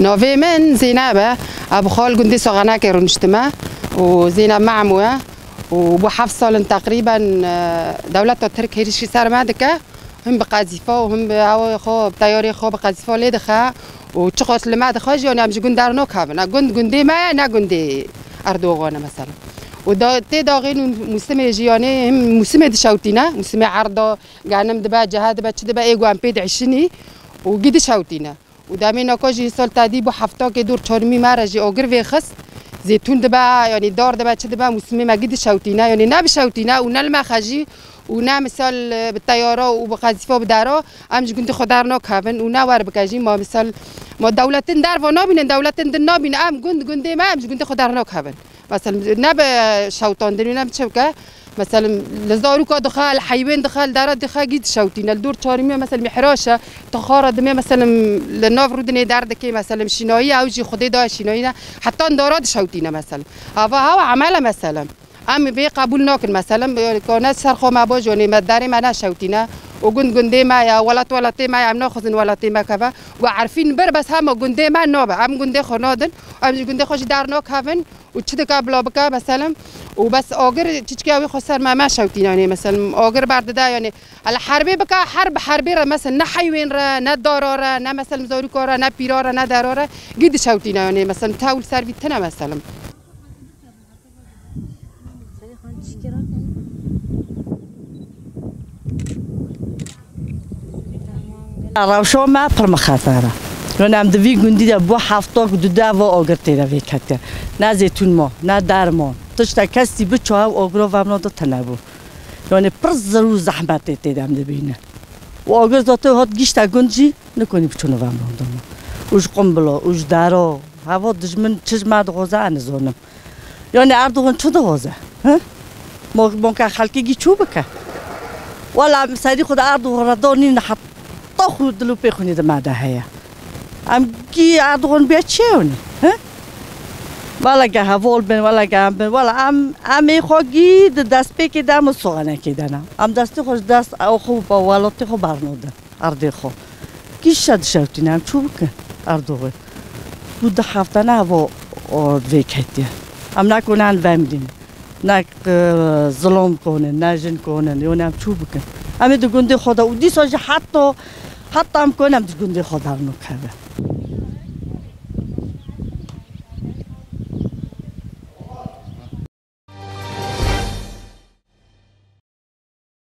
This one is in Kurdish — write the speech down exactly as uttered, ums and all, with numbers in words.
Navê min Zeynep e. Ez bi xwe li gundê Soxanekê rûniştime û Zeynep Mehmû ye û bû heft salin teqrîben, e, dewleta Tirk hêrişî ser me dike. Him bi qezîfa û him bi hewayê xwe, bi teyarê xwe bi qezîfa lê dixe û çiqas li me dixe jî, yanî em ji gund dernakevin. E, gund gundê me ye, ne gundê Erdogan e mesela. Û da, tê daxê nû mûsimê jî, yanî him mûsimê dişewtîne, mûsimê erda, genim dibe, cehe dibe, çi dibe, ê ku em pê diişinî û gî dişewtîne. Û demê naka jî sal tedî bû heftakê dûr çarmî me re jî agir vêxist. Zêtûn dibe, yanî dar dibe, çi dibe, mûsimê me gî dişewtîne, yanî ne bişewtîne û ne li me xejî û ne misal, e, bi teyara û bi qezîfa bi dera, em ji gundê xwe dernakevin û ne wer bike jî, ma misal, ma dewletin derva nabînin, dewletin din nabînin, em gund gundê me, em ji gundê xwe dernakevin. Mesela ne bi şewtandin û ne bi çi bike. Mesela li zarûka dixe, li heywên dixe, li dara dixe, gî dişewtîne. Li dûr çarmî mesela mîhraş e, tixara dimê mesela li nav rûdinê derdikê, mesela şînayî ew jî Xwedê daye şînayî ne. Heta dara dişewtîne mesela. Hava hava emel e mesela. Em vê qebûl nakin mesela. Ka ne ser xwe me bo jonê me derê me neşewtîne. Û gund gundê me ye, welat welatê me ye, em naxwazin welatê me keve. Û erfîn bir bes hema gundê me nabe. Em gundê xwe nadin. Em ji gundê xwe jî dernakevin. Û çi dike bila bike, meselem, û bes agir çiçkê ew ê xwe ser me, me şewtîne, yanî, meselem, agir berdide, yanî, ele herbê bike, her bi herbê re, meselem, ne heywên re, ne dara re, ne, meselem, zarûka re, ne pîra re, ne dera re, gî dişewtîne, yanî, meselem, tewl ser vî tine, meselem. Rewşa me pir mixeter e. Yanî em di vî gundî de bû hefta ku du deva agir tê de vêketiye. Ne zêtûn ma, ne der ma. Tiştek kesî biçe ew agira vemna de tine bû. Yanî pir zir û zehmetê tê de em dibînin. Û agir zaten hat gişte gund jî nikonî biçûne vemna de ma. Û ji qumbila, û ji dera, heva dijmin çi ji me dixwaze, ez nizanim. Yanî Erdogan çi dixwaze? He? Mo-, moka xelkê gî çû bike? Wela em serî xwe de Erdogan re danîne heta xwe dil û pê xwînê di me de heye. Em gî Erdogan bê çi ewnî? He? Wela ge heval bin, wela ge em bin, wela em, em ê xwe gî di destpêkê de em û soxanekê de ne. Em destê xwe ji dest ew xwe û welatê xwe bernadin. Erdê xwe. Kîşe dişewtîne, em çû bikin Erdogan. Bû du hefte ne heva o vê ketiye. Em ne konin vemdîn. Ne, e, zilom konin, ne jin konin. Yone em çû bikin. Em ê di gundê xwe de û dîsa jî heta, heta em konin em di gundê xwe de nokeve.